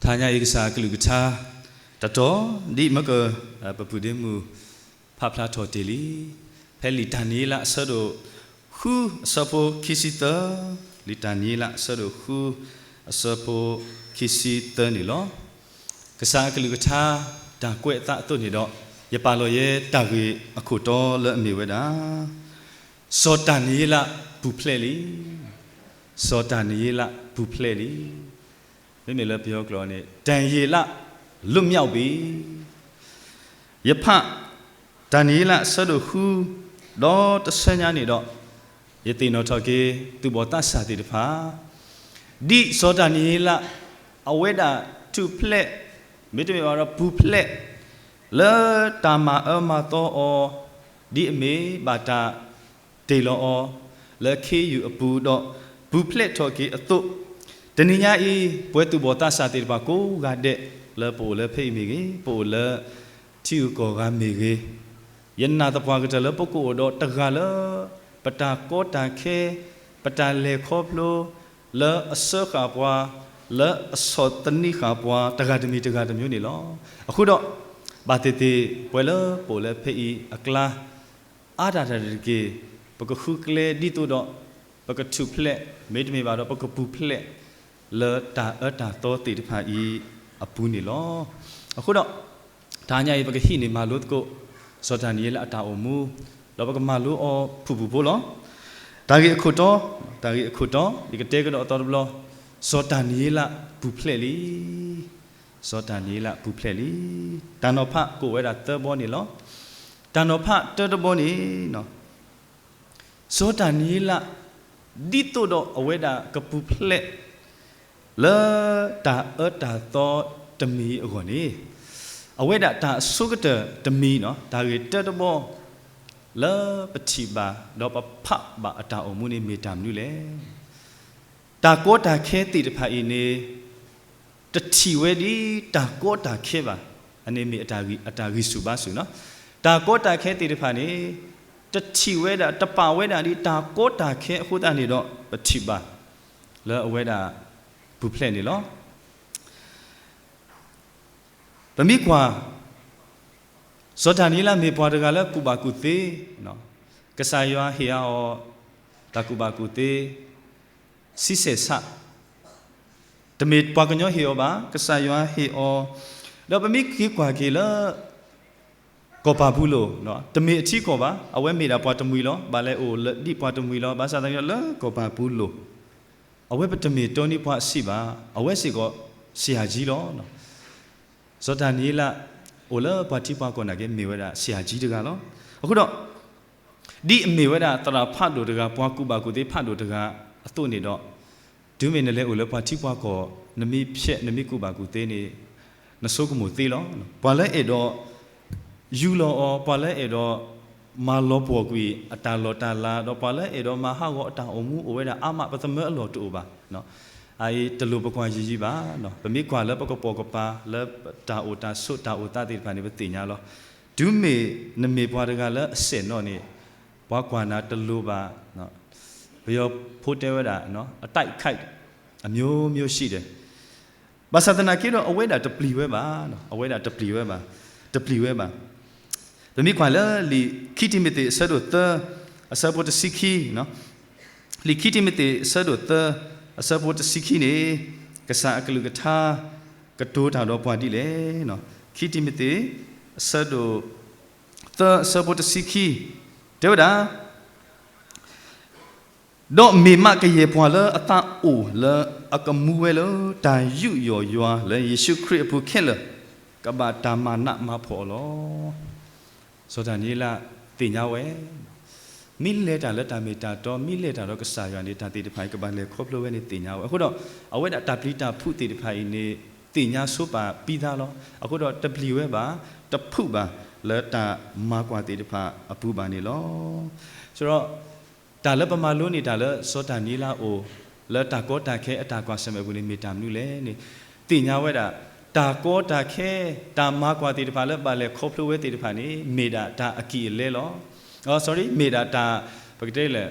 ဖဲညါအံၤကစၢ်အကလုၢ်ကထါ တတီၤဒ်မ့ၢ်က ပပုၢ်ဒ့မုၣ် ဖးဖျါထီၣ်တ့ၢ်လံ, ဖဲလံာ်တၢ်နံၤလၢအဆၢဒိၣ်ဃု အဆၢဖိခံဆံသၢ, လံာ်တၢ်နံၤလၢအဆၢဒိၣ်ဃု အဆၢဖိခံဆံသၢန့ၣ်လီၤ. ကစၢ်အကလုၢ်ကထါ တၢ်ကွဲးအသးအသိးန့ၣ်ဒီး ယပာ်လီၤယဲတၢ်ဂ့ၢ်အခိၣ်တီလၢအမ့ၢ်ဝဲဒၣ် စီၤတၢ်နံၤလးပူၤဖျဲးလံ. စီၤတၢ်နံၤလးပူၤဖျဲးလံ. မ့မ့ၢ်လၢပယီၤကျိာ်န့ၣ် တၢ်ယ့လး လွတ်မြောက်ပြီ. ယဖး တၢ်နံၤလးအဆၢဒိၣ်ဃု ဒီးတဆၢညါန့ၣ်ဒီး ယသ့ၣ်နီၣ်ထီၣ်က့ၤ သူၣ်ဘီၣ်သးစၢ်သ့ၣ်တဖၣ် ဒ်စီၤတၢ်နံၤလး အဝဲဒၣ်ထူၣ်ဖျဲး မ့တမ့ၢ်ဘၣ်ဒီးပူၤဖျဲး လၢတၢ်မၤအၢမၤသီအီၤ ဒ်အမ့ၢ်ဘၣ်တၢ်တ့ၢ်လီၤအီၤ လၢခ့ယုၢ်အပူၤဒီး ပူၤဖျဲးထီၣ်က့ၤအသိး, တနံၤညါအံၤ ပဝဲသူၣ်ဘီၣ်သးစၢ်သ့ၣ်တဖၣ်ကိးဂၤဒဲး လၢပအိၣ်လၢဖဲအံၤမ့ၢ်ဂ့ၤ, ပအိၣ်လၢထံဂုၤကီၢ်ဂၤမ့ၢ်ဂ့ၤ, ယနာ်သပှၢ်ကတၢၢ်လၢပကအိၣ်ဒီးတဂၤလၢ ပတၢ်ကီတၢ်ခဲ, ပတၢ်လဲၤခီဖျိ လၢအစၢဃာ်ပှၤ, လၢအဆီၣ်သနံးဃာ်ပှၤ တဂၤတမံၤတဂၤတမံၤန့ၣ်လီၤ. အဃိဒီး ဘၣ်သ့ၣ်သ့ၣ် ပဝဲလၢပအိၣ်လၢဖဲအံၤအကျါ အါတၢ်တၢ်တက့ၢ် ပကဃုကျဲဒ်သိးဒီး ပကထူၣ်ဖျဲး မ့တမ့ၢ်ဘၣ်ဒီး ပကပူၤဖျဲး လၢတၢ်အၢတၢ်သီသ့ၣ်တဖၣ်အံၤအပူၤန့ၣ်လီၤ. အဃိဒီး တဟါညါအံၤ ပကဟံးန့ၢ်မၤလိသကိး စီၤတၢ်နံၤလးအတၢ်အိၣ်မူ, ဒီးပကမၤလိအီၤဖုၣ်ဖုၣ်ဖိလီၤ. တၢ်ဂ့ၢ်အခိၣ်တီ, တၢ်ဂ့ၢ်အခိၣ်တီ ယကတဲကဒီးအသီတဘျီ, စီၤတၢ်နံၤလးပူၤဖျဲးလံ. စီၤတၢ်နံၤလးပူၤဖျဲးလံ. တၢ်နီၤဖးကအိၣ်ဝဲဒၣ်သၢဘီန့ၣ်လီၤ. တၢ်နီၤဖးတၢတဘီန့ၣ် စီၤတၢ်နံၤလး ဒ်သိးဒီးအဝဲဒၣ်ကပူၤဖျဲး လၢတၢ်အၢတၢ်သီတမံၤအဂီၢ်န့ၣ်, အဝဲဒၣ်တၢ်အဆိကတၢၢ်တမံၤန့ၣ် တၢ်ဂ့ၢ်တၢတဘီ လၢပထံၣ်ဘၣ် ဒီးပဖးဘၣ်အတၢ်အိၣ်မူန့ၣ် မ့ၢ်တၢ်မနုၤလဲၣ်. တၢ်ကီတၢ်ခဲသ့ၣ်တဖၣ်အံၤန့ၣ် တထံၣ်ဝဲဒ်တၢ်ကီတၢ်ခဲဘၣ်. အန့ၣ်မ့ၢ်အတၢ်ဂံၢ်ဆူၣ်ဘါဆူၣ်န့ၣ်, တၢ်ကီတၢ်ခဲသ့ၣ်တဖၣ်န့ၣ် တထံၣ်ဝဲဒၣ် တပာ်ဝဲဒၣ်ဒ်တၢ်ကီတၢ်ခဲအဃိသတးန့ၣ်ဒီး ပထံၣ်ဘၣ် လၢအဝဲဒၣ်ပူၤဖျဲးန့ၣ်လီၤ. ပမ့ၢ်ကွၢ် စီၤတၢ်နံၤလးမ့ၢ်ပှၤတဂၤလၢကူၣ်ဘၣ်ကူၣ်သ့, ကစၢ်ယွၤဟ့ၣ်အီၤ တၢ်ကူၣ်ဘၣ်ကူၣ်သ့ ဆံဆဲၣ်ဆး, တမ့ၢ်ပှၤကညီဟ့ၣ်အီၤဘၣ်, ကစၢ်ယွၤဟ့ၣ်အီၤ, ဒီးပမ့ၢ်က့ၤကွၢ်က့ၤလၢ ကီၢ်ပၤပူၤလိၣ်, တမ့ၢ်အထံကီၢ်ဘၣ်, အဝဲမ့ၢ်ဒၣ်ပှၤတမှံၤလီၤ, ဘၣ်လဲၤအိၣ်လၢဒ်ပှၤတမှံၤလီၤ, ဘၣ်ဆၣ်သနာ်က့လၢကီၢ်ပၤပူၤလိၣ်, အဝဲပတမ့ၢ်တီနံၤပှၤအဆံးဘၣ်, အဝဲစ့ၢ်ကီး ဆရာကြီး လီၤ. စီၤတၢ်နံၤလး အိၣ်လၢပှၤထံပှၤကီၢ်နာ်က့ မ့ၢ်ဝဲဒၣ် ဆရာကြီး တဂၤလီၤ. အဃိဒီး ဒ်အမ့ၢ်ဝဲဒၣ်သရၣ်ဖးဒိၣ်တဂၤ, ပှၤကူၣ်ဘၣ်ကူၣ်သ့ဖးဒိၣ်တဂၤအသိးန့ၣ်ဒီး, တုၤမ့ၢ်နလဲၤအိၣ်လၢပှၤထံပှၤကီၢ်, နမ့ၢ်ဖျဲး နမ့ၢ်ကူၣ်ဘၣ်ကူၣ်သ့န့ၣ် နဆိကမိၣ်သ့လီၤ. ပှၤလၢအဲၣ်ဒိး ယူလီၤအီၤ, ပှၤလၢအဲၣ်ဒိး မၤလီၤပှီၢ်ကွံာ်အတၢ်လီၢ်တၢ်လၤ, ဒီးပှၤလၢအဲၣ်ဒိးမၤဟးဂီၤအတၢ်အိၣ်မူအိၣ်ဝဲဒၣ်အါမး, ပသမၢအလီၢ်တအိၣ်ဘၣ်. အအံၤတလိၣ်ပကွၢ်ယံာ်ယံာ်ဘၣ်. ပမ့ၢ်ကွၢ်လၢပကပိာ်ကပၤ လၢတၢ်အိၣ်တၢ်ဆိးတၢ်အိၣ်သးသ့ၣ်တဖၣ်န့ၣ် ပသ့ၣ်ညါလီၤ. တုၤမ့ၢ်နမ့ၢ်ပှၤတဂၤလၢအစဲးနီၣ်န့ၣ်, ပှၤကွၢ်နၤတလိၤဘၣ်. ပယီၤဖိတဲဝဲဒၣ် အတိုက်အခိုက် အမျိုးမျိုးရှိတယ်. ဘၣ်ဆၣ်သနာ်က့ဒီး အဝဲဒၣ်တပျံၤဝဲဘၣ်, အဝဲဒၣ်တပျံၤဝဲဘၣ်, တပျံၤဝဲဘၣ်. ပမ့ၢ်ကွၢ်လၢလံာ်ခံတံၤမသ့း အဆၢဒိၣ်သၢ အဆၢဖိတဆံခံ, လံာ်ခံတံၤမသ့း အဆၢဒိၣ်သၢ အဆၢဖိတဆံခံန့ၣ်, ကစၢ်အကလုၢ်ကထါ ကတိၤတၢ်ဒီးပှၤဒ်လဲၣ်. ခံတံၤမသ့း အဆၢဒိၣ်သၢ အဆၢဖိတဆံခံ တဲဝဲဒၣ် ဒီးမ့ၢ်မးကယဲၢ်ပှၤလၢအသးအိၣ်လၢအကမူဝဲလၢတၢ်ယူးယီၣ်ယွၤလၢယ့ၣ်ၡူးခရံာ်အပူၤခဲလၢာ်, ကဘၣ်တၢ်မၤနးမၤဖှီၣ်အီၤလီၤ. စီၤဒၤနံးယ့လးသ့ၣ်ညါဝဲ, မ့ၢ်လဲၤတၢ်လၢတၢ်မ့ၢ်တၢ်တီ, မ့ၢ်လဲၤတၢ်ဒီးကစၢ်ယွၤန့ၣ် တၢ်သ့ၣ်တဖၣ်အံၤကဘၣ်လဲၤခီဖျိဝဲန့ၣ်သ့ၣ်ညါဝဲ. အဃိဒီး အဝဲဒၣ်တၢ်ပျံၤတၢ်ဖုးသ့ၣ်တဖၣ်အံၤန့ၣ် သ့ၣ်ညါဆိပာ်ပံသါလီၤ. အဃိဒီးတပျံၤဝဲဘၣ်, တဖုးဘၣ်လၢတၢ်မၤကွၢ်သ့ၣ်တဖၣ်အပူၤဘၣ်န့ၣ်လီၤ. ဆိုတော့ တၢ်လၢပမၤလိန့ၢ်တၢ်လၢ စီၤဒၤနံးယ့လးအိၣ် လၢတၢ်ကီတၢ်ခဲအတၢ်ကွၢ်ဆၢၣ်မဲာ်ပူၤန့ၣ် မ့ၢ်တၢ်မနုၤလဲၣ်န့ၣ်, သ့ၣ်ညါဝဲဒၣ် တၢ်ကီတၢ်ခဲ တၢ်မၤကွၢ်သ့ၣ်တဖၣ်လၢဘၣ်လဲၤခီဖျိဝဲသ့ၣ်တဖၣ်န့ၣ် မ့ၢ်ဒၣ်တၢ်အကံၢ်အလဲလီၤ. အ sorry, မ့ၢ်ဒၣ်တၢ် ပကတဲလဲၣ်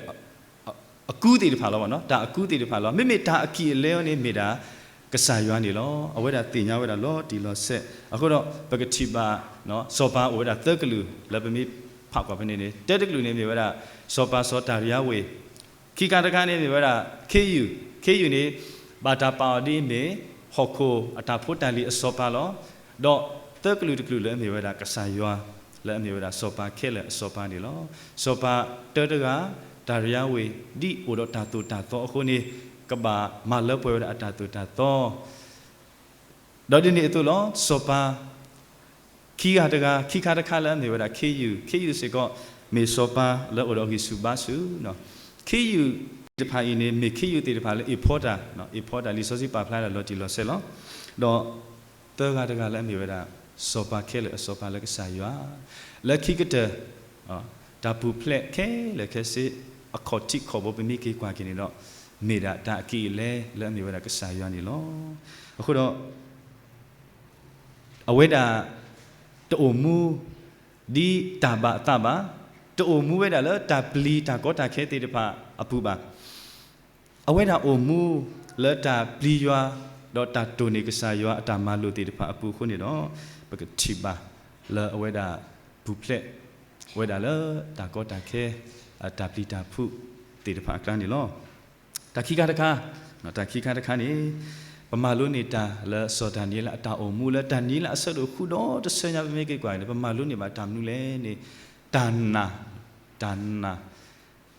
အကူသ့ၣ်တဖၣ်လီၤ. တၢ်အကူသ့ၣ်တဖၣ်လီၤ. မ့မ့ၢ်တၢ်အကံၢ်အလဲအံၤန့ၣ် မ့ၢ်ဒၣ် ကစၢ်ယွၤန့ၣ်လီၤ. အဝဲဒၣ်သ့ၣ်ညါဝဲဒၣ်လီၤတံၢ်လီၤဆဲး. အဃိဒီး ပကထံၣ်ဘၣ် စီၤပၤအိၣ်ဝဲဒၣ်သၢကလုာ်လၢပမ့ၢ်ဖးကွၢ်ဖဲန့ၣ်န့ၣ် တၢတကလုာ်န့ၣ်မ့ၢ်ဝဲဒၣ် စီၤပၤစီၤတၤရံယၤဝ့ၤ ခံခါတခါန့ၣ်မ့ၢ်ဝဲဒၣ် ခ့ယုၢ်, ခ့ယုၢ်န့ၣ် ဘၣ်တၢ်ပာ်အီၤဒ်အမ့ၢ် ဟီၣ်ခိၣ်အတၢ်ဖိတၢ်လံၤအစီၤပၤလီၤ. ဒီးသၢကလုာ်တကလုာ်လၢအမ့ၢ်ဝဲဒၣ်ကစၢ်ယွၤ လၢအမ့ၢ်ဝဲဒၣ်စီၤပၤခဲလၢာ်အစီၤပၤန့ၣ်လီၤ. စီၤပၤတၢတဂၤ တၤရံယၤဝ့ၤ ဒ်အိၣ်ဒီးတၢ်သိၣ်တၢ်သီအဃိန့ၣ် ကဘၣ်မၤလၢပှဲၤဝဲဒၣ်အတၢ်သိၣ်တၢ်သီ ဒီးဒ်န့ၣ်အသိးလီၤ. စီၤပၤ ခံဂၤတဂၤ ခံခါတခါလၢအမ့ၢ်ဝဲဒၣ် ခ့ယုၢ်, ခ့ယုၢ်စ့ၢ်ကီး မ့ၢ်စီၤပၤလၢအိၣ်ဒီးဂံၢ်ဆူၣ်ဘါဆူၣ်, ခ့ယုၢ်သ့ၣ်တဖၣ်အံၤန့ၣ် မ့ၢ်ခ့ယုၢ်သ့ၣ်တဖၣ်လၢအ့ၣ်ဖီတၢ်, အ့ၣ်ဖီတၢ် လံာ်စီဆှံပာ်ဖျါဒၣ်လီၤတံၢ်လီၤဆဲးလီၤ. ဒီးသၢဂၤတဂၤလၢအမ့ၢ်ဝဲဒၣ် စီၤပၤခဲလၢာ်အစီၤပၤလၢကစၢ်ယွၤ, လၢခံကတၢၢ် တၢ်ပူၤဖျဲးခဲလၢာ်ခဲဆ့ အခီၣ်ထံးခီၣ်ဘိပမ့ၢ်က့ၤကွၢ်က့ၤန့ၣ်ဒီး မ့ၢ်ဒၣ်တၢ်အက့ၢ်အလဲလၢအမ့ၢ်ဝဲဒၣ်ကစၢ်ယွၤန့ၣ်လီၤ. အဃိဒီး အဝဲဒၣ် တအိၣ်မူ ဒ်တၢ်ဘၣ်အသးဘၣ်, တအိၣ်မူဝဲဒၣ်လၢတၢ်ပျံၤတၢ်ကီတၢ်ခဲသ့ၣ်တဖၣ်အပူၤဘၣ်. အဝဲဒၣ်အိၣ်မူလၢတၢ်ပျံၤယွၤ ဒီးတၢ်တိၢ်န့ၢ်ကစၢ်ယွၤအတၢ်မၤလိာ်သ့ၣ်တဖၣ်အပူၤအဃိန့ၣ်ဒီး ပကထံၣ်ဘၣ်လၢအဝဲဒၣ်ပူၤဖျဲးဝဲဒၣ်လၢတၢ်ကီတၢ်ခဲ တၢ်ပျံၤတၢ်ဖုးသ့ၣ်တဖၣ်အကျါန့ၣ်လီၤ. တၢ်ခံခါတခါ, တၢ်ခံခါတခါန့ၣ် ပမၤလိန့ၢ်တၢ်လၢစီၤဒၤနံးယ့လးအတၢ်အိၣ်မူလၢတၢ်နံၤလၢအဆၢဒိၣ်ဃုဒီတဆၢညါ ပမ့ၢ်က့ၤကွၢ်န့ၣ် ပမၤလိန့ၢ်ဘၣ်တၢ်မနုၤလဲၣ်န့ၣ် တၢ်နာ်, တၢ်နာ်,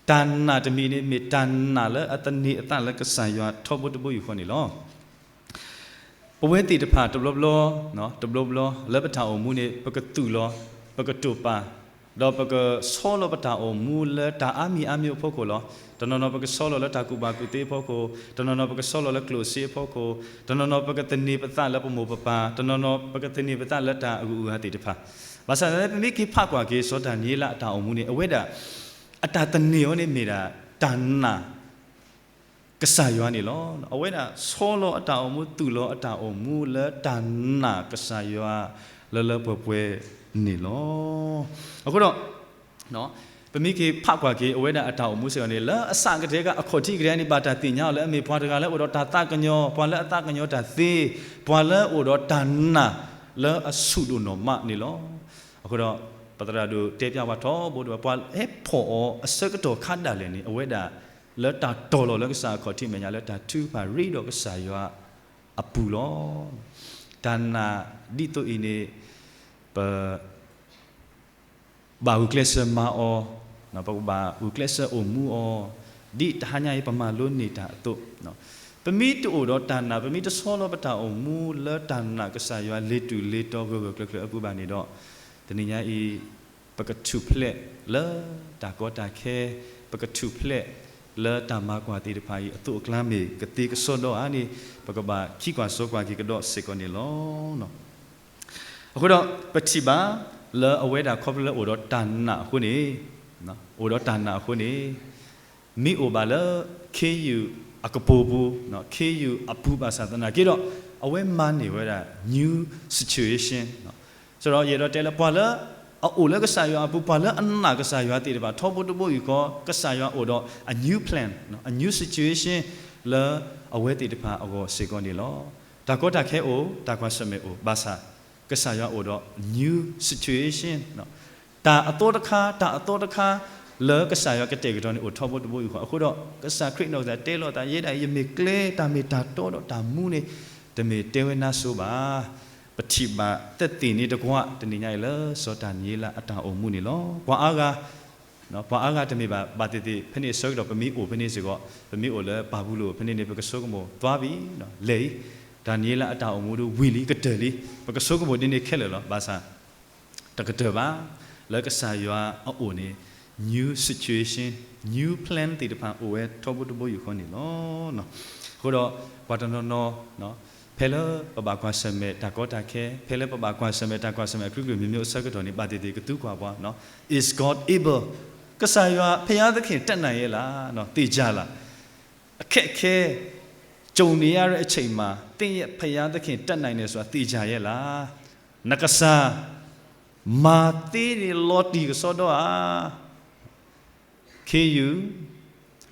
တၢ်နာ်တမံၤန့ၣ် မ့ၢ်တၢ်နာ်လၢအသန့ၤအသးလၢကစၢ်ယွၤထီဘိတဘိယူၢ်ဃီန့ၣ်လီၤ. ပဝဲသ့ၣ်တဖၣ်တဘျီဘျီ, တဘျီဘျီလၢပတၢ်အိၣ်မူန့ၣ် ပကသူၣ်လီၤ, ပကတိာ်ပာ်, ဒီးပကဆီလီၤပတၢ်အိၣ်မူလၢတၢ်အါမံၤအါမံၤအဖီခိၣ်လီၤ. တနီၤနီၤပကဆီလီၤလၢတၢ်ကူၣ်ဘၣ်ကူၣ်သ့အဖီခိၣ်, တနီၤနီၤပကဆီလီၤလၢကျိၣ်စ့အဖီခိၣ်, တနီၤနီၤပကသန့ၤပသးလၢပမိၢ်ပပၢ်, တနီၤနီၤပကသန့ၤပသးလၢတၢ်အဂုၤအဂၤသ့ၣ်တဖၣ်. ဘၣ်ဆၣ်သနာ်က့ ပမ့ၢ်က့ၤဖးကွၢ်က့ၤ စီၤဒၤနံးယ့လးအတၢ်အိၣ်မူန့ၣ် အဝဲဒၣ် အတၢ်သန့ၤအီၤန့ၣ်မ့ၢ်ဒၣ် တၢ်နာ် ကစၢ်ယွၤန့ၣ်လီၤ. အဝဲဒၣ်ဆီလီၤအတၢ်အိၣ်မူ သူၣ်လီၤအတၢ်အိၣ်မူလၢတၢ်နာ်ကစၢ်ယွၤလၢလၢပှဲၤပှဲၤန့ၣ်လီၤ. အဃိဒီး ပမ့ၢ်က့ၤဖးကွၢ်က့ၤ အဝဲဒၣ်အတၢ်အိၣ်မူစ့ၢ်ကီးန့ၣ် လၢအစးကတၢၢ်က အခီၣ်ထံးကတၢၢ်န့ၣ် ဘၣ်တၢ်သ့ၣ်ညါအီၤလၢအမ့ၢ်ပှၤတဂၤလၢအိၣ်ဒီးတၢ်သးကညီၤ, ပှၤလၢအသးကညီၤတၢ်သ့, ပှၤလၢအအိၣ်ဒီးတၢ်နာ်လၢအဆူၣ်ဒိၣ်နီၢ်မးန့ၣ်လီၤ. အဃိဒီး ပသရၣ်ဒိၣ်တဲပျးဝဲထီဘိဒီး ပှၤဟဲဖီၣ်အီၤအဆၢကတီၢ်ခါဒၣ်လဲာ်န့ၣ် အဝဲဒၣ်လၢတၢ်တီၤလီၤလၢကစၢ်အခီၣ်ထံးမဲာ်ညါ လၢတၢ်ထုကဖၣ်ရ့ဒီးကစၢ်ယွၤအပူၤလီၤ. တၢ်နာ်ဒ်သိးအံၤန့ၣ် ပ ဘၣ်ဂုာ်ကျဲးစၢးမၤအီၤ, ပကဘၣ်ဂုာ်ကျဲးစၢးအိၣ်မူအီၤ, ဒ်တဟါညါအံၤပမၤလိန့ၢ်တၢ်အသိး, ပမ့ၢ်တအိၣ်ဒီးတၢ်နာ်, ပမ့ၢ်တဆီလီၤပတၢ်အိၣ်မူလၢတၢ်နာ်ကစၢ်ယွၤလ့ၤတူာ်လ့ၤတီၤဂၢၢ်ဂၢၢ်ကျၢၤကျၢၤအပူၤဘၣ်န့ၣ်ဒီး, တနံၤညါအံၤ ပကထူၣ်ဖျဲးလၢတၢ်ကီတၢ်ခဲ, ပကထူၣ်ဖျဲးလၢတၢ်မၤကွၢ်သ့ၣ်တဖၣ်အံၤ အသိးအကျါမ့ၢ်ကသ့ကစီဒီဧါန့ၣ် ပကဘၣ်ခံကွၢ်စီကွၢ်က့ၤကဒီးစ့ၢ်ကီးန့ၣ်လီၤ. အဃိဒီး ပထံၣ်ဘၣ်လၢအဝဲဒၣ်ခီဖျိလၢအိၣ်ဒီးတၢ်နာ်အဃိန့ၣ်, အိၣ်ဒီးတၢ်နာ်အဃိန့ၣ်, မ့ၢ်အိၣ်ဘၣ်လၢခ့ယုၢ်အကပိာ်ပူၤ, ခ့ယုၢ်အပူၤဘၣ်ဆၣ်သနာ်က့ဒီး အဝဲမၤန့ၢ်ဝဲဒၣ် new situation စ့ၢ်ကီး ယအဲၣ်ဒိးတဲလၢပှၤလၢအအိၣ်လၢကစၢ်ယွၤအပူၤ, ပှၤလၢအနာ်ကစၢ်ယွၤသ့ၣ်တဖၣ် ထီဘိတဘိယူၢ်ဃီ ကစၢ်ယွၤအိၣ်ဒီးအ new plan, a new situation လၢအဝဲသ့ၣ်တဖၣ်အဂီၢ်စ့ၢ်ကီးန့ၣ်လီၤ. တၢ်ကီတၢ်ခဲအိၣ်, တၢ်ကွၢ်ဆၢၣ်မဲာ်အိၣ်, ဘၣ်ဆၣ် ကစၢ်ယွၤအိၣ်ဒီး new situation တၢ်အသီတခါ, တၢ်အသီတခါ လၢကစၢ်ယွၤကတဲာ်ကတီၤန့ၣ် အိၣ်ထီဘိတဘိယူၢ်ဃီ. အဃိဒီး ကစၢ်ခရံာ်နီၢ်ကစၢ်တဲလီၤသး ယဲဒၣ်အံၤ ယမ့ၢ်ကျဲ, တၢ်မ့ၢ်တၢ်တီဒီးတၢ်မူန့ၣ် တမ့ၢ်တဲဝဲနါစိၤဘၣ်. ပထံၣ်ဘၣ်သက်သေန့ၣ်တကွၢ် တနံၤညါအံၤလၢစီၤဒၤနံးယ့လးအတၢ်အိၣ်မူန့ၣ်လီၤ. ပှၤအါဂၤ ပှၤအါဂၤတမ့ၢ်ဘၣ် ဘၣ်သ့ၣ်သ့ၣ်ဖဲန့ၣ်အဆၢကတီၢ် ပမ့ၢ်အိၣ်ဖဲန့ၣ်စ့ၢ်ကီး, ပမ့ၢ်အိၣ်လၢပၤဘူလိၣ်ဖဲန့ၣ်န့ၣ် ပကဆိကမိၣ် သွားပြီ, လဲၤအံၤ, ဒၤနံးယ့လးအတၢ်အိၣ်မူဒီးဝံၤလံ ကတၢၢ်လံ, ပကဆိကမိၣ်ဒ်န့ၣ်ခဲလၢာ်လီၤ. ဘၣ်ဆၣ် တကတၢၢ်ဘၣ်, လၢကစၢ်ယွၤအအိၣ်န့ၣ် new situation, new plan သ့ၣ်တဖၣ်အိၣ်ဝဲထီဘိတဘိယူၢ်ဃီန့ၣ်လီၤ. အဃိဒီး ပှၤတနီၤနီၤ ဖဲလၢပဘၣ်ကွၢ်ဆၢၣ်မဲာ်တၢ်ကီတၢ်ခဲ, ဖဲလၢပဘၣ်ကွၢ်ဆၢၣ်မဲာ်တၢ်ကွၢ်ဆၢၣ်မဲာ်အကလုာ်ကလုာ် မျိုးမျိုး အဆၢကတီၢ်န့ၣ် ဘၣ်သ့ၣ်သ့ၣ်ကသူကွၢ်ပှၤ, Is God able? ကစၢ်ယွၤဘုရားသခင် တတ်နိုင်ရဲ့လား, သေချာလား. အခက်အခဲ ကြုံနေရတဲ့အချိန်မှာ သင့်ရဲ့ဘုရားသခင် တတ်နိုင်တယ်ဆိုတာ သေချာရဲ့လား. နကစၢ် မၤသ့န့ၣ်လီၤတံၢ်ကစီဒီဧါ. ခ့ယုၢ်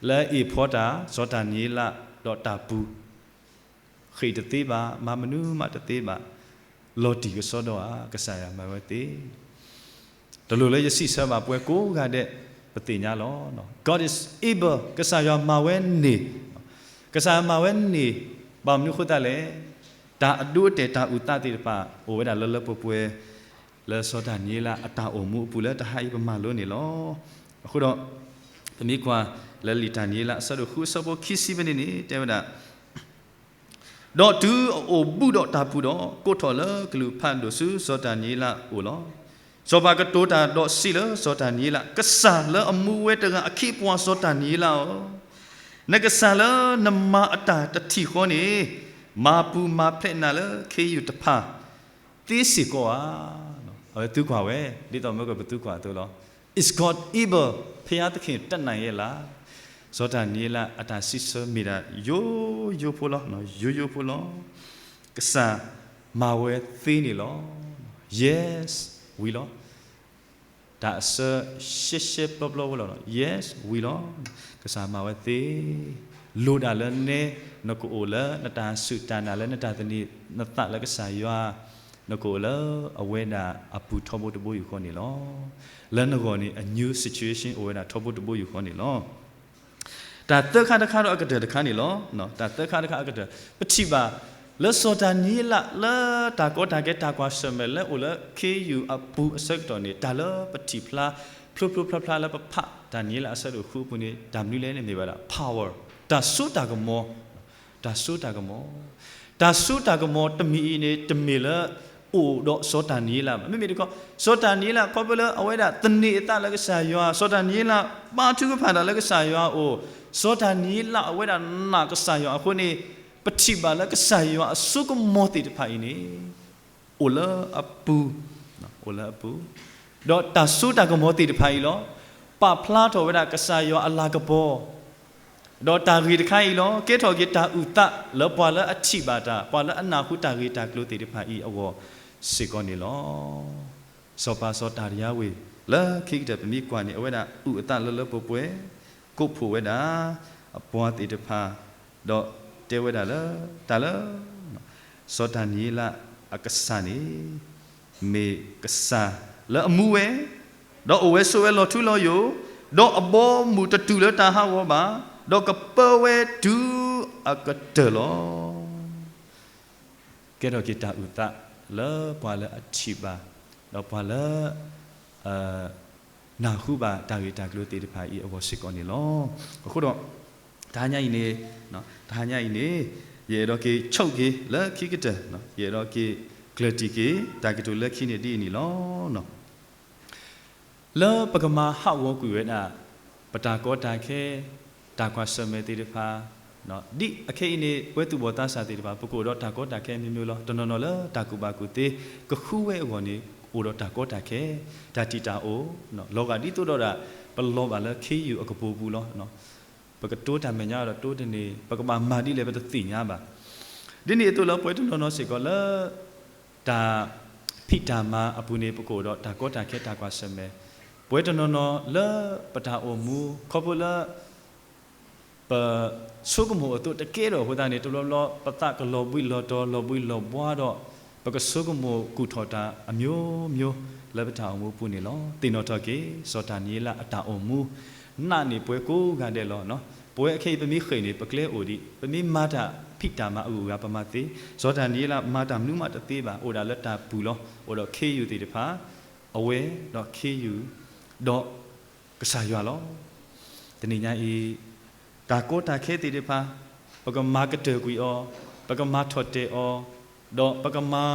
လၢအ့ၣ်ဖီတၢ် စီၤဒၤနံးယ့လး ဒီးတၢ်ပူၤ ဃ့ၢ်တသ့ဘၣ်, မၤမနုၤမးတသ့ဘၣ်, လီၤတံၢ်ကစီဒီဧါ, ကစၢ်ယွၤမၤဝဲသ့. တလိၣ်လၢယစံးဆၢဘၣ်, ပှၤကိးဂၤဒဲး ပသ့ၣ်ညါလီၤ. God is able, ကစၢ်ယွၤမၤဝဲန့ၢ်, ကစၢ်ယွၤမၤဝဲန့ၢ်, ဘၣ်မနုၤဃိသတးလဲၣ်, တၢ်အဒိအတဲာ်တၢ်အုၣ်သးသ့ၣ်တဖၣ် အိၣ်ဝဲဒၣ်လၢလၢပှဲၤပှဲၤ လၢစီၤဒၤနံးယ့လးအတၢ်အိၣ်မူအပူၤလၢတဟါအံၤပမၤလိန့ၣ်လီၤ. အဃိဒီး ပမ့ၢ်ကွၢ်လၢလံာ်ဒၤနံးယ့လးအဆၢဒိၣ်ဃုအဆၢဖိခံဆံဖဲန့ၣ်န့ၣ် တဲဝဲဒၣ်, ဒီးတုၤအအိၣ်ဘူးဒီးတၢ်ပူၤဒီး ကိးထီၣ်လၢကလုာ်ဖးဒိၣ်ဆူစီၤဒၤနံးယ့လးအအိၣ်လီၤ. စီၤပၤကတိၤတၢ်ဒီးစံးလၢစီၤဒၤနံးယ့လး, ကစၢ်လၢအမူဝဲတဂၤအခ့အပှၤစီၤဒၤနံးယ့လးဧၢ, နကစၢ်လၢနမၤအတၢ်တထံၣ်ဃီန့ၣ် မၤပူၤမၤဖျဲးနၤလၢခ့ယုၢ်တဖၣ် သ့စ့ၢ်ကီးဧါ. အဝဲသုကွၢ်ဝဲ ဒ်သိးမ့ၢ်ကပသုကွၢ်အသိးလီၤ. Is God able? ဘုရားသခင်တတ်နိုင်ရဲ့လား? စီၤဒၤနံးယ့လးအတၢ်စံးဆၢမ့ၢ်ဒၣ်ယိယိဖိလီၤ, ယိယိဖိလီၤ. ကစၢ်မၤဝဲသ့န့ၣ်လီၤ. Yes, ဝံၤလီၤ. တၢ်အဆၢရှဲရှဲပျီပျီဖိလီၤ. Yes, ဝံၤလီၤ. ကစၢ်မၤဝဲသ့, လိၣ်ဒၣ်လၢနဲ နကအိၣ်လၢနတၢ်စူၢ်တၢ်နာ်လၢနတၢ်သန့ၤနသးလၢကစၢ်ယွၤ, နကအိၣ်လၢအဝဲဒၣ်အပူၤထီဘိတဘိယူၢ်ဃီန့ၣ်လီၤ. လၢနဂီၢ်န့ၣ် အ new situation အိၣ်ဝဲဒၣ်ထီဘိတဘိယူၢ်ဃီန့ၣ်လီၤ. တၢ်သၢခါတခါဒီးအကတၢၢ်တခါန့ၣ်လီၤ. တၢ်သၢခါတခါအကတၢၢ်, ပထံၣ်ဘၣ်လၢစီၤဒၤနံးယ့လးလၢတၢ်ကီတၢ်ခဲတၢ်ကွၢ်ဆၢၣ်မဲာ်လၢအိၣ်လၢခ့ယုၢ်အပူၤအဆၢကတီၢ်န့ၣ် တၢ်လၢပထံၣ်ဖျါ ဖျိဖျိဖျါဖျါလၢပဖးတၢ်နံးယ့လးအဆၢဒိၣ်ဃုအပူၤန့ၣ် တၢ်မနုၤလဲၣ်န့ၣ်မ့ၢ်ဝဲဒၣ် power, တၢ်စိတၢ်ကမီၤ, တၢ်စိတၢ်ကမီၤ, တၢ်စိတၢ်ကမီၤတမံၤအံၤန့ၣ် တမ့ၢ်လၢအိၣ်ဒီးစီၤဒၤနံးယ့လးဘၣ်. မ့မ့ၢ်တခီ စီၤဒၤနံးယ့လးခီဖျိလၢအဝဲဒၣ်သန့ၤအသးလၢကစၢ်ယွၤ, စီၤဒၤနံးယ့လးဘါထုကဖၣ်တၢ်လၢကစၢ်ယွၤအအိၣ်, စီၤဒၤနံးယ့လးအဝဲဒၣ်နာ်ကစၢ်ယွၤအဃိန့ၣ် ပထံၣ်ဘၣ်လၢကစၢ်ယွၤအစိကမီၤသ့ၣ်တဖၣ်အံၤန့ၣ် အိၣ်လၢအပူၤ, အိၣ်လၢအပူၤ, ဒီးတၢ်စိတၢ်ကမီၤသ့ၣ်တဖၣ်အံၤလီၤ ပာ်ဖျါထီၣ်ဝဲဒၣ်ကစၢ်ယွၤအလၤကပီၤ, ဒီးတၢ်ဂ့ၢ်တခါအံၤလီၤ ကဲထီၣ်က့ၤတၢ်အုၣ်သးလၢပှၤလၢအထံၣ်ဘၣ်တၢ်, ပှၤလၢအနၢ်ဟူတၢ်ဂ့ၢ်တၢ်ကျိၤသ့ၣ်တဖၣ်အံၤအဂီၢ်စ့ၢ်ကီးန့ၣ်လီၤ. စီၤပၤစီၤဒၤရံယါဝ့ၤ လၢခံကတၢၢ်ပမ့ၢ်ကွၢ်န့ၣ် အဝဲဒၣ်အုၣ်အသးလၢလၢပှဲၤပှဲၤ, ကိးဖှိၣ်ဝဲဒၣ်အပှၤသ့ၣ်တဖၣ်, ဒီးတဲဝဲဒၣ်လၢ တၢ်လၢ စီၤဒၤနံးယ့လးအကစၢ်န့ၣ် မ့ၢ်ကစၢ်လၢအမူဝဲ, ဒီးအိၣ်ဝဲဆိးဝဲလီၤထူလီၤယိာ်, ဒီးအဘီအမုၢ်တတုၤလၢတၢ်ဟးဂီၤဘၣ်, ဒီးကပၢဝဲတုၤအကတၢၢ်လီၤ. ကဲထီၣ်က့ၤတၢ်အုၣ်သးလၢပှၤလၢအထံၣ်ဘၣ်, ဒီးပှၤလၢ နၢ်ဟူဘၣ်တၢ်ဂ့ၢ်တၢ်ကျိၤသ့ၣ်တဖၣ်အံၤအဂီၢ်စ့ၢ်ကီးန့ၣ်လီၤ. အဃိဒီး တဟါညါအံၤန့ၣ်, တဟါညါအံၤန့ၣ် ယအဲၣ်ဒိးက့ၤဆိက့ၤလၢခံကတၢၢ်, ယအဲၣ်ဒိးက့ၤကျၢၢ်တံၢ်က့ၤ တၢ်ကတိၤလၢခံန့ၣ်ဒ်အံၤန့ၣ်လီၤ. လၢပကမၤဟးဂီၤကွံာ်ဝဲဒၣ် ပတၢ်ကီတၢ်ခဲ, တၢ်ကွၢ်ဆၢၣ်မဲာ်သ့ၣ်တဖၣ်, ဒ်အခဲအံၤန့ၣ် ပဝဲသူၣ်ဘီၣ်သးစၢ်သ့ၣ်တဖၣ် ပကအိၣ်ဒီးတၢ်ကီတၢ်ခဲမံၤမံၤလီၤ. တနီၤနီၤလၢတၢ်ကူၣ်ဘၣ်ကူၣ်သ့ ကဃုဝဲအဂီၢ်န့ၣ် အိၣ်ဒီးတၢ်ကီတၢ်ခဲ, တၢ်တံာ်တၢ်အိၣ်, လီၤဂာ်ဒ်သိးဒီးဒၣ် ပလီၤဘၣ်လၢခ့ယုၢ်အကပိာ်ပူၤလီၤ. ပကတိၤတၢ်မဲာ်ညါဒီးတိၤတန့ၢ်, ပကဘၣ်မၤဒ်လဲၣ်ပတသ့ၣ်ညါဘၣ်. ဒ်န့ၣ်အသိးလၢပဝဲတနီၤနီၤစ့ၢ်ကီးလၢ တၢ်ဖံးတၢ်မၤအပူၤန့ၣ် ပကအိၣ်ဒီးတၢ်ကီတၢ်ခဲတၢ်ကွၢ်ဆၢၣ်မဲာ်, ပဝဲတနီၤနီၤလၢပတၢ်အိၣ်မူ ခီဖျိလၢ ပဆိကမိၣ်အသိးတကဲထီၣ်အဃိသတးန့ၣ် တဘျီဘျီ ပသးကလီၤဘှံးလီၤတီၤ လီၤဘှံးလီၤဘှါဒီး ပကဆိကမိၣ်ကူၣ်ထီၣ်တၢ်အမျိုးမျိုးလၢပတၢ်အိၣ်မူအပူၤန့ၣ်လီၤ. သ့ၣ်နီၣ်ထီၣ်က့ၤ စီၤဒၤနံးယ့လးအတၢ်အိၣ်မူ နာ်န့ၢ်ပှၤကိးဂၤဒဲးလီၤ. ပဝဲခဲအံၤပမ့ၢ်ဃ့ၢ်န့ၣ် ပကျဲအိၣ်ဒံး, ပမ့ၢ်မၤတၢ်ဖံးတၢ်မၤအဂုၤအဂၤပမၤသ့, စီၤဒၤနံးယ့လးမၤတၢ်မနုၤမးတသ့ဘၣ်, အိၣ်ဒၣ်လၢတၢ်ပူၤလီၤ. အိၣ်ဒီးခ့ယုၢ်သ့ၣ်တဖၣ်, အဝဲဒီးခ့ယုၢ်, ဒီး ကစၢ်ယွၤလီၤ. တနံၤညါအံၤ တၢ်ကီတၢ်ခဲသ့ၣ်တဖၣ် ပကမၤကတၢၢ်ကွံာ်အီၤ, ပကမၤထီၣ်တဲာ်အီၤ, ဒီးပကမၤ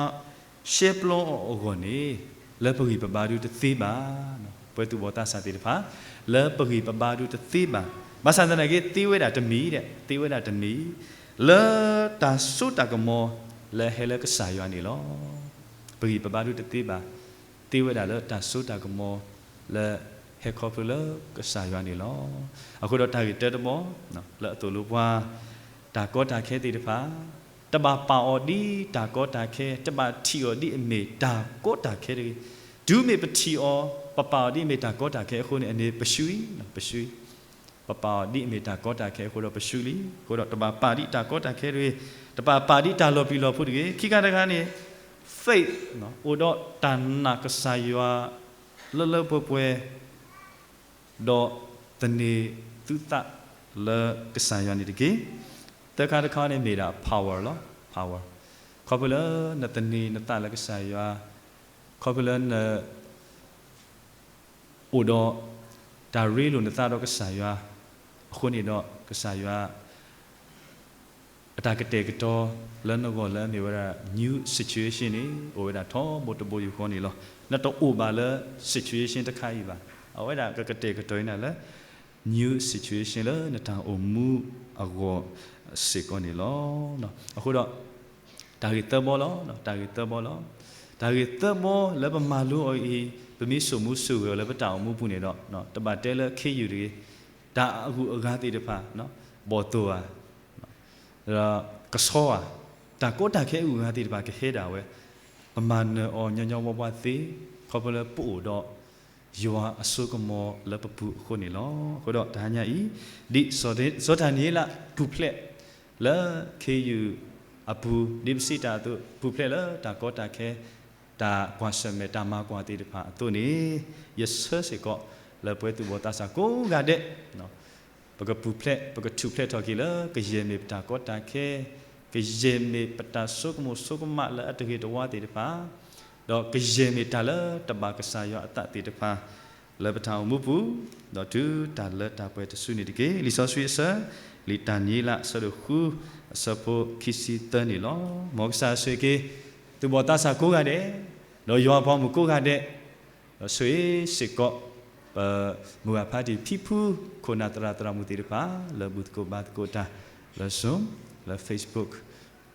ရှဲပျီအီၤအဂီၢ်န့ၣ် လၢပဂံၢ်ပဘါဒုတသ့ဘၣ်. ပဝဲသူၣ်ဘီၣ်သးစၢ်သ့ၣ်တဖၣ် လၢပဂံၢ်ပဘါဒုတသ့ဘၣ်. ဘၣ်ဆၣ်သနာ်က့ သ့ဝဲဒၣ်တမံၤ, သ့ဝဲဒၣ်တမံၤ လၢတၢ်စိတၢ်ကမီၤလၢဟဲလၢကစၢ်ယွၤန့ၣ်လီၤ. ပဂံၢ်ပဘါဒုတသ့ဘၣ်. သ့ဝဲဒၣ်လၢတၢ်စိတၢ်ကမီၤလၢဟဲခီဖျိလၢကစၢ်ယွၤန့ၣ်လီၤ. အဃိဒီးတၢ်ဂ့ၢ်တၢတဘီ လၢအသိၣ်လိပှၤ တၢ်ကီတၢ်ခဲသ့ၣ်တဖၣ် တဘၣ်ပာ်အီၤဒ်တၢ်ကီတၢ်ခဲ, တဘၣ်ထံၣ်အီၤဒ်အမ့ၢ်တၢ်ကီတၢ်ခဲတဂ့ၤ. တုၤမ့ၢ်ပထံၣ်အီၤ ပပာ်အီၤဒ်အမ့ၢ်တၢ်ကီတၢ်ခဲအဃိန့ၣ် အန့ၣ်ပဆှံ, ပဆှံ ပပာ်အီၤဒ်အမ့ၢ်တၢ်ကီတၢ်ခဲအဃိဒီးပဆူလံ, အဃိဒီးတဘၣ်ပာ်ဒ်တၢ်ကီတၢ်ခဲတဂ့ၤ, တဘၣ်ပာ်ဒ်တၢ်လီၤပျံၤလီၤဖုးတဂ့ၤ. ခံခါတခါန့ၣ် faith အိၣ်ဒီးတၢ်နာ်ကစၢ်ယွၤ လၢလၢပှဲၤပှဲၤ ဒီးသန့ၤသုသးလၢကစၢ်ယွၤန့ၣ်တက့ၢ်. သၢခါတခါန့ၣ်မ့ၢ်ဒၣ် power လီၤ. Power ခီဖျိလၢနသန့ၤနသးလၢကစၢ်ယွၤ, ခီဖျိလၢန အိၣ်ဒီးတၢ်ရ့လိာ်နသးဒီးကစၢ်ယွၤအဃိန့ၣ်ဒီး ကစၢ်ယွၤ အတၢ်ကတဲာ်ကတီၤလၢနဂီၢ်လၢအမ့ၢ်ဝဲဒၣ် new situation န့ၣ် အိၣ်ဝဲဒၣ်ထီဘိတဘိယူၢ်ဃီန့ၣ်လီၤ. နတအိၣ်ဘၣ်လၢ situation တခါအံၤဘၣ်. အဝဲဒၣ်ကကတဲာ်ကတီၤနၤလၢ new situation လၢနတၢ်အိၣ်မူအဂီၢ်စ့ၢ်ကီးန့ၣ်လီၤ. အဃိဒီး တၢ်ဂ့ၢ်သၢဘီလီၤ, တၢ်ဂ့ၢ်သၢဘီလီၤ. တၢ်ဂ့ၢ်သၢဘီလၢပမၤလိအီၤအံၤ ပမ့ၢ်စိာ်မူစိာ်ဂဲၤအီၤလၢပတၢ်အိၣ်မူပူၤန့ၣ်ဒီး တဘၣ်တဲလၢခ့ယုၢ်တဂ့ၤ, တၢ်အဂုၤအဂၤသ့ၣ်တဖၣ် ဘီၣ်သိၣ်ဧါ, ဒီးကဆီဧါ, တၢ်ကီတၢ်ခဲအဂုၤအဂၤသ့ၣ်တဖၣ်ကဟဲဒၣ်ဝဲ, ပမၤနၢၤအီၤညီညီဘှဘှသ့, ခီဖျိလၢပအိၣ်ဒီး ယွၤအစိကမီၤလၢပပူၤအဃိန့ၣ်လီၤ. အဃိဒီးတဟါညါအံၤ ဒ်စီၤဒၤနံးယ့လးပူၤဖျဲး လၢခ့ယုၢ်အပူၤ ဒ်ပစံးတၢ်အသိး ပူၤဖျဲးလၢတၢ်ကီတၢ်ခဲ တၢ်ကွၢ်ဆၢၣ်မဲာ်တၢ်မၤကွၢ်သ့ၣ်တဖၣ်အသိးန့ၣ် ယဆၢစ့ၢ်ကီး လၢပဝဲသူၣ်ဘီၣ်သးစၢ်ကိးဂၤဒဲး ပကပူၤဖျဲး ပကထူၣ်ဖျဲးထီၣ်က့ၤလၢ ကယဲၢ်မ့ၢ်ပတၢ်ကီတၢ်ခဲ, ကယဲၢ်မ့ၢ်ပတၢ်ဆိကမိၣ်ဆိကမးလၢအတဂ့ၤတဝါသ့ၣ်တဖၣ်, ဒီးကယဲၢ်မ့ၢ်တၢ်လၢတဘၣ်ကစၢ်ယွၤအသးသ့ၣ်တဖၣ် လၢပတၢ်အိၣ်မူပူၤ, ဒီးတုၤတၢ်လၢတၢ်ပှဲၤတစုန့ၣ်တက့ၢ်. လံာ်စီဆှံအဆၢ, လံာ်တၢ်နံၤလးအဆၢဒိၣ်ဃု အဆၢဖိခံဆံသၢန့ၣ်လီၤ. မ်ကစၢ်ဆိၣ်ဂ့ၤက့ၤ သူၣ်ဘီၣ်သးစၢ်ကိးဂၤဒဲး, ဒီးယွၤအပှၤမုၣ်ကိးဂၤဒဲး, ဒီးဆိၣ်ဂ့ၤစ့ၢ်ကီး ပမုၢ်ဂၤဖးတံၢ်ဖံဖု ခိၣ်နၢ်သရၣ်သရၣ်မုၣ်သ့ၣ်တဖၣ် လၢဘူၣ်သကိးဘါသကိးတၢ် လၢ Zoom, လၢ Facebook,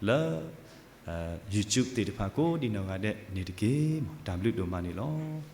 လၢ YouTube သ့ၣ်တဖၣ်ကိးဒံနီၢ်ဂၤဒဲးန့ၣ်တက့ၢ်. တၢ်ဘျုးဒိၣ်မးန့ၣ်လီၤ.